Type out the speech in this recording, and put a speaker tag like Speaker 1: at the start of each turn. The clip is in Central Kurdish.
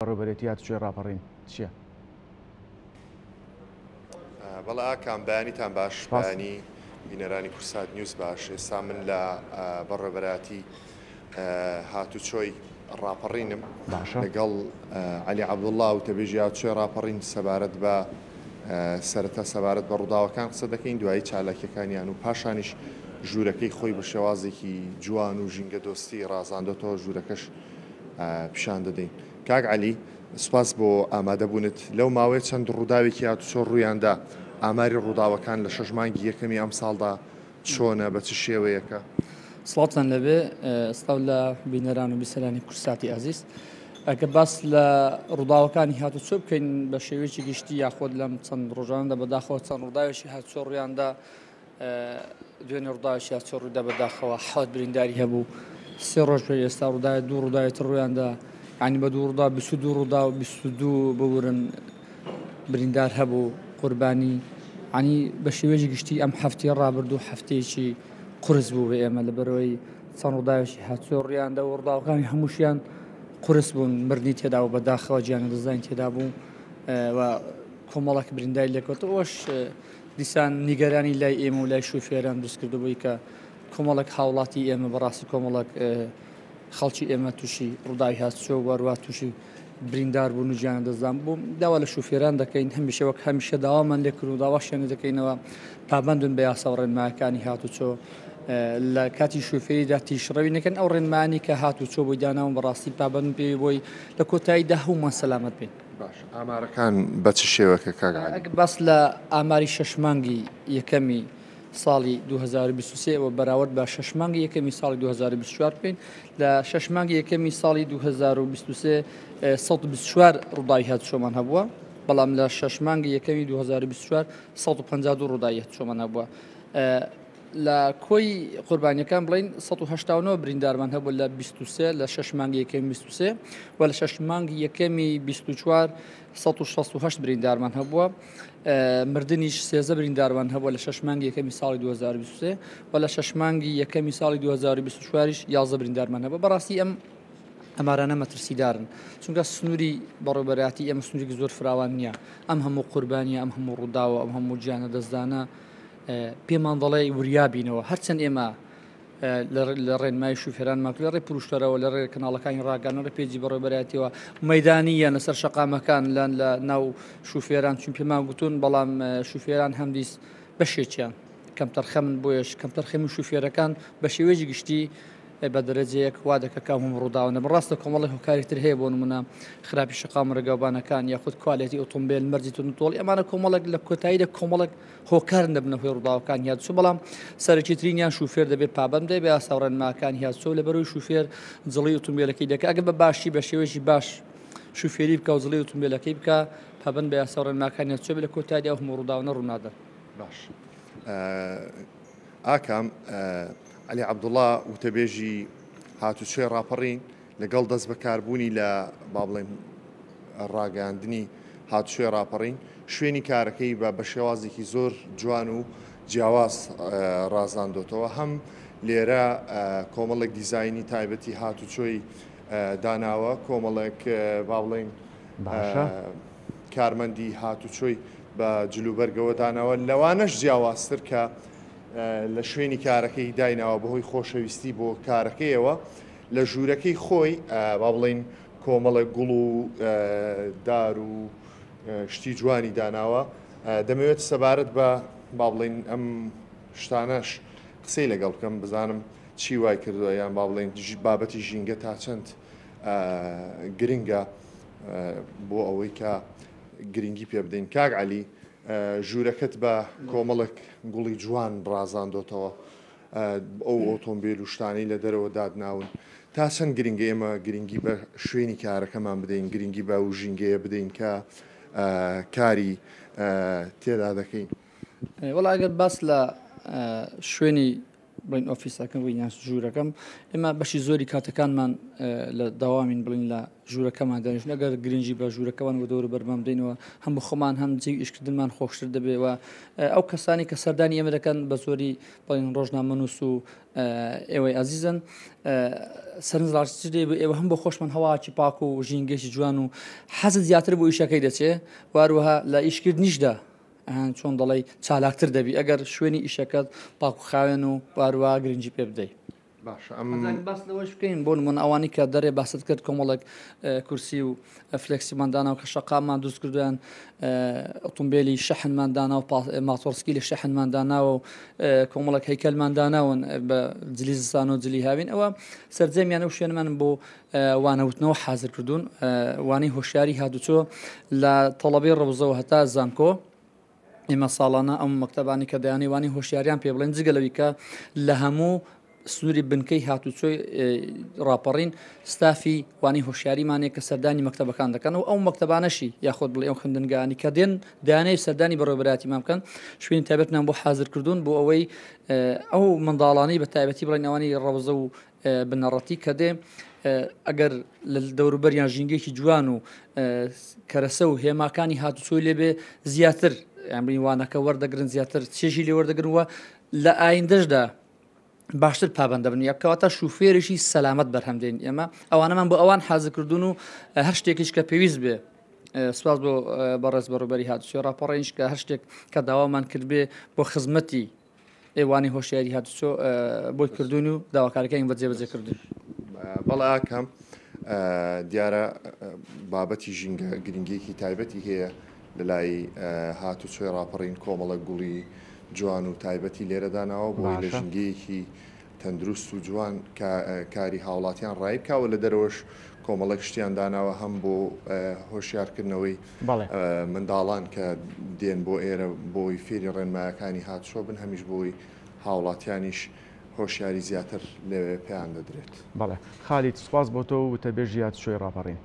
Speaker 1: بەڕێوەبەرێتی هاتوچۆی ڕاپەڕین چییە؟
Speaker 2: بەڵێ ئاکام بەیانیتان باش بەیانی بینەرانی کورسات نیوز باش ئێستا من لە بەڕێوەبەرایەتی هاتوچۆی ڕاپەڕینم لەگەڵ عەلی عەبدوڵڵا وتەبێژی هاتوچۆی ڕاپەڕین سەبارەت بە سەرەتا سەبارەت بە ڕووداوەکان قسە دەکەین دوایی چالاکیەکانیان و پاشانیش ژوورەکەی خۆی بە شێوازێکی جوان و ژینگە دۆستی ڕازاندۆتەوە ژوورەکەش پیشان دەدەین. کاک عەلی سوپاس بۆ ئامادەبوونت. لەو ماوەیە چەند ڕووداوێکی هاتوچۆ ڕوویاندا، ئاماری ڕووداوەکان لە شەش مانگی یەکەمی ئەمساڵدا چۆنە، بە چ شێوەیەکە؟
Speaker 3: سڵاوتان لێبێ، سڵاو لە بینەران و بیسەرانی کوردساتی ئازیز. ئەگەر باس لە ڕووداوەکانی هاتوچۆ بکەین بە شێوەیەکی گشتی یاخود لەم چەند ڕۆژانەدا بەداخەوە چەند ڕووداوێکی هاتوچۆ ڕوویاندا، دوێنێ ڕووداوێکی هاتوچۆ ڕوویدا بەداخەوە حەوت برینداری هەبوو سێ ڕۆژ پێش ئێستا ڕووداوی دوو ڕووداوی تر ڕوویاندا یعنی بە دوو ڕوودا 22 ڕوودا و 22 ببورن بریندار هەبوو قوربانی عنی بە شێوەیەکی گشتی ئەم هەفتەیە ڕابردوو هەفتەیەکی قورس بوو بە ئێمە لەبەرەوەی چەند ڕووداوێکی هاتوچۆ ڕوویاندا و ڕووداوەکانی هەمووشیان قورس بوون مردنی تێدا و بەداخەوە گیان لەدەستدانی تێدا بوو و کۆمەڵێک برینداری لێکەوتەوە ئەوەش دیسان نیگەرانی لای ئێمە و لای شوفێران دروست کردبووی کە کۆمەڵێک هاوڵاتی ئێمە بەڕاستی کۆمەڵێک خەڵکی ئێمە تووشی ڕووداوی هاتوچۆ و هەروە تووشی بریندار بوون و گیان دەستدان بوو داوا لە شوفێران دەکەین هەمیشە وەک هەمیشە داوامان لێکرد و داواشیان لێ دەکەینەوە پابەندن بە یاسا و ڕێنمایەکانی هاتوچۆ لە کاتی شوفێریدا تیشڕەوی نەکەن ئەو ڕێنمانی کە هاتوچۆ بۆی داناون بەڕاستی پابەند پێی بۆی لە کۆتاییدا هەموومان سەلامەت بین.
Speaker 2: باشە ئامارەکان بە چ شێوەکە کاک عەلی؟
Speaker 3: ئەگەر باس لە ئاماری شەش مانگی یەکەمی ساڵی 2023 و بەراورد بە شەش مانگی یەکەمی ساڵی 2024 بکەین لە شەش مانگی یەکەمی ساڵی 2023 124 ڕووداوی هاتوچۆمان هەبووە بەڵام لە شەش مانگی یەکەمی 2024 152 ڕووداوی هاتوچۆمان هەبووە لە کۆی قوربانیەکان بڵین 189 بریندارمان هەبوو لە 23 لە شەش مانگی یەکەمی 23 و لە شەش مانگی یەکەمی 24 168 بریندارمان هەبووە مردنیش سێزە بریندارمان هەبووە لە شەش مانگی یەکەمی ساڵی 2023 و لە شەش مانگی یەکەمی ساڵی 2024 11 بریندارمان هەبوو بەڕاستی ئەم ئەمارانە مەترسیدارن چونکە سنووری بەڕێوەبەرایەتی ئێمە سنوورێکی زۆر فراوان نییە ئەم هەموو قوربانیە ئەم هەموو ڕووداوە ئەم هەموو گیانە دەستدانە پێمان دەڵێ وریا بینەوە هەرچەند ئێمە لە ڕێنمای شوفێرانمان لە ڕێ پروشتەرەوە لە ڕێ کەناڵەکانی ڕاگەانە ڕێ پێجی بەڕێوبەرایەتیەوە مەدانی یان لەسەر شەقامەکان لەن لە ناو شوفێران چون پێمان گوتون بەڵام شوفێران هەمدیس بەشێکیان کەمتەرخەمن بۆیەش کەمتەرخەمی شوفێرەکان بە شێوەیەکی گشتی بە دەرەجەیەک وا دەکە کە هەموو ڕووداوە نەبن ڕاستە کۆمەڵی هۆکاری تر هەیە بۆ نمونە خراپی شەقام و ڕێگاوبانەکان یاخود کوالێتی ئۆتۆمبیل مەرجی توندوتۆڵی ئەمانە کۆمەڵێک لە کۆتاییدا کۆمەڵێک هۆکارن دەبنە هۆی ڕووداوەکانی هاتوچۆ بەڵام سەرەکیترینیان شوفێر دەبێت پابەند بێت بە یاسا و ڕێنماکانی هاتوچۆ لەبەرەوەی شوفێر جڵی ئۆتۆمبیلەکەی دەکات ئەگەر بە باشی بە شێوەیەکی باش شوفێری بکە و جڵی ئۆتۆمبیلەکەی بکە پابەند بە یاسا و ڕێنماکانی هاتوچۆ بێت لە کۆتاییدا ئەو هەموو ڕووداوانە ڕوونادەن.
Speaker 2: باش ئاکام عەلی عەبدوڵا وتەبێژی هاتوچۆی ڕاپەڕین لەگەڵ دەست بەکاربوونی لە با بڵێم ڕاگەیاندنی هاتوچۆی ڕاپەڕین شوێنی کارەکەی بە بە شێوازێکی زۆر جوان و جیاواز ڕازاندۆتەوە هەم لێرە کۆمەڵێک دیزایانی تایبەتی هاتوچۆی داناوە کۆمەڵێک با بڵێین
Speaker 1: باشە
Speaker 2: کارمەندی هاتوچۆی بە جلوبەرگەوە داناوە لەوانەش جیاوازتر کە لە شوێنی کارەکەی دایناوە بەهۆی خۆشەویستی بۆ کارەکەیەوە لە ژوورەکەی خۆی با بڵێین کۆمەڵێک گوڵ و دار و شتی جوانی داناوە دەمەوێت سەبارەت بە با بڵێین ئەم شتانەش قسەی لەگەڵ بکەم بزانم چی وای کردووە یان با بڵێین بابەتی ژینگە تا چەند گرنگە بۆ ئەوەی کە گرنگی پێ بدەین کاک عەلی ژوورەکەت بە کۆمەڵێک گوڵی جوان ڕازاندۆتەوە ئەو ئۆتۆمبیل و شتانەی لە دەرەوە دادناون تا چەند گرنگە ئێمە گرنگی بە شوێنی کارەکەمان بدەین گرنگی بە و ژینگەیە بدەین کە کاری تێدا دەکەین؟
Speaker 3: وەڵا ئەگەر باس لە شوێنی بڵین ئۆفیسەکەم بڵین یان ژوورەکەم ئێمە بەشی زۆری کاتەکانمان لە داوامین بڵین لە ژوورەکەمان دانیشتن ئەگەر گرنگی بە ژوورەکەمان و دەور بەرمان بدەینەوە هەم بۆ خۆمان هەم جێی ئیشکردنمان خۆشتر دەبێ و ئەو کەسانی کە سەردانی ئێمە دەکەن بە زۆری بڵین ڕۆژنامەنووس و ئێوەی ئازیزن سەرنج ڕاستر دێ ئێوە هەم بۆ خۆشمان هەواکی پاک و ژینگەشی جوان و حەزت زیاتر بۆ ئیشەکەی دەچێ واروەها لە ئیشکردنیشدا چۆن دەڵێی چالاکتر دەبی ئەگەر شوێنی ئیشەکەت پاک و خاوێن و واروە گرنگی پێ بدەیت.
Speaker 2: باشە ئەم
Speaker 3: باس لەوەش بکەین بۆ نمونە ئەوانی کە دەرێ باست کرد کۆمەڵێک کورسی و فلێکسیمان دانا و کە شەقاممان دروست کردویان ئۆتۆمبیلی شەحنمان دانا و ماتۆرسکی لە شەحنمان داناوە و کۆمەڵێک هەیکەلمان داناون بە جلی زستان و جلی هاوین ئەوە سەرجەمیان ئەو شوێنمان بۆ وانەوتنەوە حاضر کردوون وانەی هۆشیاری هاتوچۆ لە تەڵەبەی ڕەوزەوە هەتا زانکۆ ئێمە ساڵانە ئەم مەکتەبانی کە دەیانەوێت وانەی هۆشیاریان پێ بڵێن جگە لەوی کە لە هەموو سنووری بنکەی هاتوچۆی ڕاپەڕین ستافی وانی هۆشیاریمانەیە کە سەردانی مەکتەبەکان دەکەن و ئەو مەکتەبانەشی یاخود بڵێ ئەو خوێندنگانی کە دێن دەیانەوێت سەردانی بەڕێوەبەرایەتیمان بکەن شوێنی تایبەتمان بۆ حازر کردوون بۆ ئەوەی ئەو منداڵانەی بە تایبەتی بڵێن ئەوانی ڕەوزە و بنەڕەتی کە دێ ئەگەر لە دەوروبەریان ژینگەیەکی جوان و کەرەسە و هێماکانی هاتوچۆی لێبێ زیاتر یان وانەکە وەردەگرن زیاتر چێژی لێ وەردەگرن و لە ئایندەشدا باشتر پابند دەبن یاکەواتە شوفێرێکی سەلامەت بەرهەم دێن ئێمە ئەوانەمان بۆ ئەوان حازر کردوون و هەر شتێکیش کە پێویست بێ سپاس بۆ بەڕێز بەڕێوەبەری هاتوچۆی ڕاپەڕینش کە هەر شتێک کە داوامان کردبێ بۆ خزمەتی وانەی هۆشیاری هاتوچۆ بۆی کردوون و داواکاریەکانی بە جێبەجێ کردوون.
Speaker 2: بەڵێ ئاکام، دیارە بابەتی ژینگە گرنگیەکی تایبەتی هەیە لەلای هاتوچۆی ڕاپەڕین کۆمەڵە گوڵی جوان و تایبەتی لێرە داناوە بۆی لە ژینگەیەکی تەندروست و جوان کاری هاوڵاتیان ڕایی بکا و لە دەرەوەش کۆمەڵێک شتیان داناوە هەم بۆ هۆشیارکردنەوەی منداڵان کە دێن بۆ ئێرە بۆی فێری ڕێنمایەکانی هاتوچۆ بن هەمیش بۆی هاوڵاتیانیش هۆشیاری زیاتر لەوێ پێیان دەدرێت.
Speaker 1: بەڵێ خالید سوپاس بۆ تۆ و وتەبێژی هاتوچۆی ڕاپەڕین.